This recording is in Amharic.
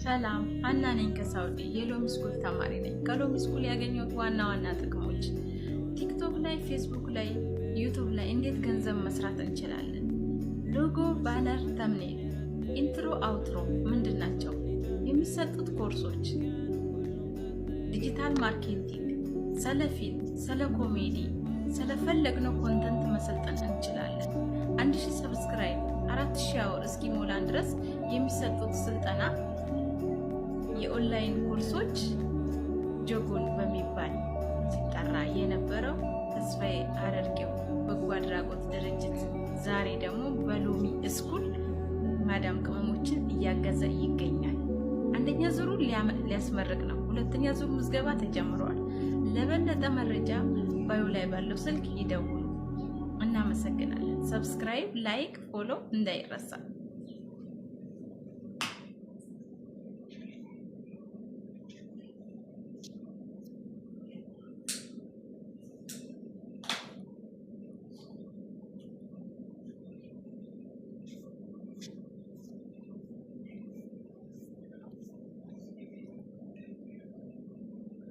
ሰላም፣ ሀና ነኝ ከሳውዲ፣ የሎሚ ስኩል ተማሪ ነኝ። ከሎሚ ስኩል ያገኘሁት ዋና ዋና ጥቅሞች ቲክቶክ ላይ፣ ፌስቡክ ላይ፣ ዩቱብ ላይ እንዴት ገንዘብ መስራት እንችላለን? Logo፣ banner፣ thumbnail፣ intro፣ outro ምንድን ናቸው? የሚሰጡት ኮርሶች digital marketing፣ ስለ ፊልም፣ ስለ ኮሜዲ፣ ስለፈለግነው content መሰልጠን እንችላለን። 1000 subscribe፣ 4000 hour እስኪሞላን ድረስ የሚሰጡት ስልጠና የኦንላይን ኮርሶች ጀጎል በሚባል ሲጠራ የነበረው ተስፋዬ አደርጌው በጎ አድራጎት ድርጅት ዛሬ ደግሞ በሎሚ ስኩል ማዳም ቅመሞችን እያገዘ ይገኛል። አንደኛ ዙሩ ሊያስመርቅ ነው። ሁለተኛ ዙር ምዝገባ ተጀምሯል። ለበለጠ መረጃ bio ላይ ባለው ስልክ ይደውሉ። እናመሰግናለን። Subscribe፣ like፣ follow እንዳይረሳ።